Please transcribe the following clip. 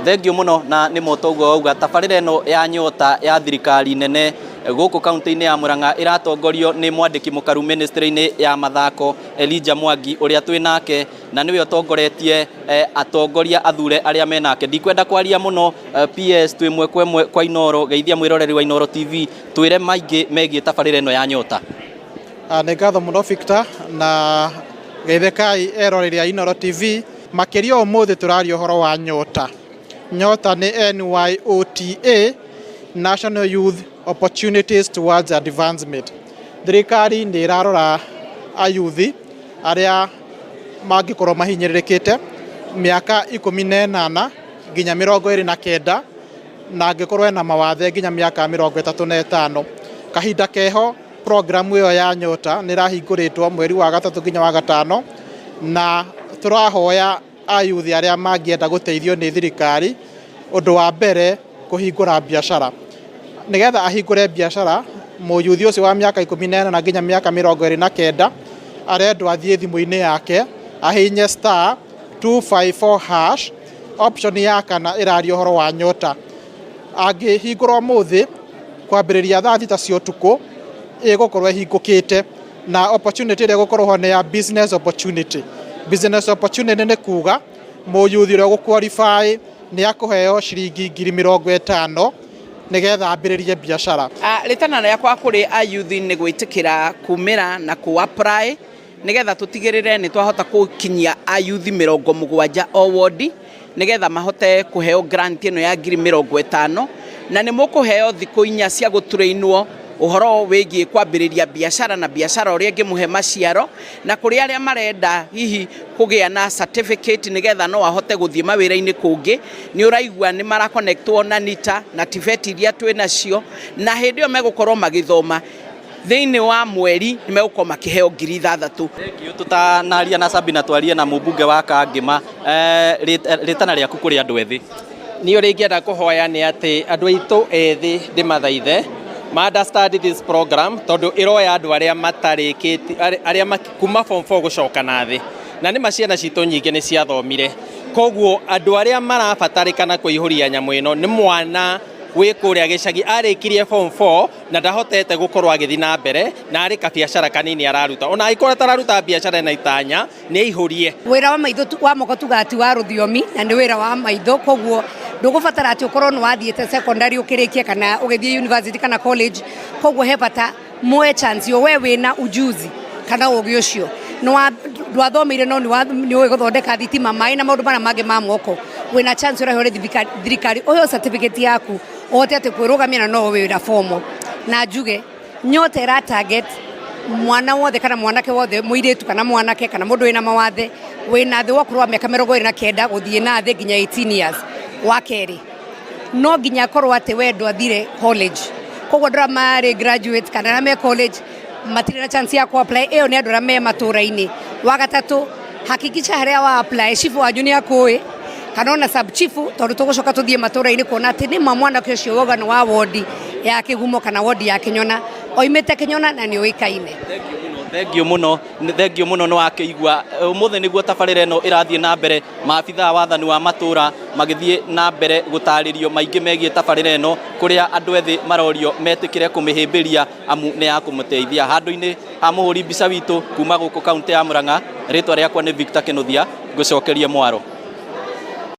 Thengiũ mũno na nĩ moto ũguo wauga. Tabarĩra ĩno ya Nyota ya thirikari nene gũkũ kaunti-inĩ ya Murang'a ĩratongorio nĩ mwandĩki mũkaru ministry-inĩ ya mathako Elijah Mwangi ũrĩa twĩ nake na nĩwe ũtongoretie atongoria athure arĩa me nake. Ndikwenda kwaria mũno PS twĩ ĩmwe kwa ĩmwe kwa Inooro, geithia mwĩroreri wa Inooro TV twĩre maingĩ megiĩ tabarĩra ĩno ya Nyota. Nĩ ngatho mũno Victor na geithĩkai eroreri a Inooro TV. Makĩria ũmũthĩ tũraria ũhoro wa Nyota. Nyota nĩ NYOTA, National Youth Opportunities Towards Advancement. Thirikari nĩ ĩrarora ayuthi arĩa mangĩkorwo mahinyĩrĩrĩkĩte mĩaka 18 nginya 29 na angĩkorwo ena mawathe nginya mĩaka 35. Kahinda keho programu ĩyo ya Nyota nĩ ĩrahingũrĩtwo mweri wa gatatũ nginya wa gatano na tũrahoya ayuthi arĩa mangĩenda gũteithio nĩ thirikari ũndũ wa mbere kũhingũra biacara. Nĩgetha ahingũre biacara mũyuthi ũcio wa mĩaka 18 nginya mĩaka 29 arendwo athiĩ thimũ-inĩ yake ahihinye star 254 hash option ya kana ĩraria ũhoro wa Nyota. Angĩhingũra ũmũthĩ kwambĩrĩria thaa 6 cia ũtukũ ĩgũkorwo ĩhingũkĩte na opportunity ĩrĩa ĩgũkorwo ho nĩ ya business opportunity. Business opportunity nĩ kuga mũyuthi ũrĩa ũgũ qualify nĩ akũheo ciringi 50,000 nĩgetha ambĩrĩrie biacara. Rĩtana rĩakwa kũrĩ ayuthi nĩ gwĩtĩkĩra kumĩra na kũ apply nĩgetha tũtigĩrĩre nĩ twahota gũkinyia ayuthi 70 o wondi nĩgetha mahote kũheo grant ĩno ya 50,000 na nĩ mũkũheo thikũ 4 cia gũtrainwo ũhoro wĩgiĩ kwambĩrĩria biacara na biacara ũrĩa ĩngĩmũhe maciaro na kũrĩ arĩa marenda hihi kũgĩa na certificate nĩgetha no ahote gũthiĩ mawĩra-inĩ kũngĩ nĩ ũraigua nĩ marakonectwo na NITA na TVET iria twĩ nacio na hĩndĩ ĩyo megũkorwo magĩthoma thĩinĩ wa mweri nĩ megũkorwo makĩheo 6,000. Thengiũ. Tũtanaria na Sabina twarie na mũmbunge wa Kangĩma, rĩtana rĩaku kũrĩ andũ ethĩ. Niĩ ũrĩa ingĩenda kũhoya nĩ atĩ andũ aitũ ethĩ ndĩmathaithe ma understand this program tondũ ĩroya andũ arĩa matarĩkĩtie arĩa kuma form 4 gũcoka na thĩ na nĩ ma ciana citũ nyingĩ nĩ ciathomire koguo andũ arĩa marabatarĩkana kũihũria nyamũ ĩno nĩ mwana wĩ kũrĩa gĩcagi arĩkirie form 4 na ndahotete gũkorwo agĩthiĩ na mbere na arĩ kabiacara kanini araruta ona angĩkorwo atararuta biacara na itanya nĩ aihũrie. Wĩra wa maitho wa moko tugaga ti wa rũthiomi na nĩ wĩra wa maitho koguo ndũgũbatara atĩ ũkorwo nĩ wathiĩte secondary ũkĩrĩkia kana ũgĩthiĩ university kana college koguo he bata muoe chance ĩyo we wĩna ujuzi kana ũgĩ ũcio ndwathomeire no nĩ ũĩ gũthondeka thitima maĩ na maũndũ marĩa mangĩ ma moko wĩna chance ũraheo nĩ thirikari ũheo certificate yaku ũhote atĩ kwĩrũgamia na no wĩra formal na njuge Nyota ĩra target mwana wothe kana mwanake wothe mũirĩtu kana mwanake kana mũndũ wĩna mawathe wĩna thĩ wa ũkũrũ wa mĩaka 29 gũthiĩ na thĩ nginya 18 years. Wa kerĩ no nginya akorwo atĩ we ndwathire college koguo andũ arĩa marĩ graduate kana arĩa me college matirĩ na chance ya kũ apply ĩyo nĩ andũ arĩa me matũra-inĩ. Wa gatatũ hakikisha harĩa wa apply chief wanyu nĩ akũĩ kana ona sub chief tondũ tũgũcoka tũthiĩ matũra-inĩ kuona atĩ nĩ ma mwanake ũcio wauga nĩ wa wondi ya Kĩgumo kana wondi ya Kĩnyona oimĩte Kĩnyona na nĩ ũĩkaine. Thengiũ mũno, thengiũ mũno nĩ wakĩigua ũmũthĩ nĩguo tabarĩra ĩno ĩrathiĩ na mbere maabithaa wathani wa matũra magĩthiĩ na mbere gũtarĩrio maingĩ megiĩ tabarĩra ĩno kũrĩa andũ ethĩ marorio metĩkĩre kũmĩhĩmbĩria amu nĩ ya kũmũteithia. Handũ-inĩ ha mũhũri mbica witũ kuma gũkũ kaũntĩ ya Murang'a, rĩtwa rĩakwa nĩ Victor Kĩnuthia, ngũcokerie mwaro.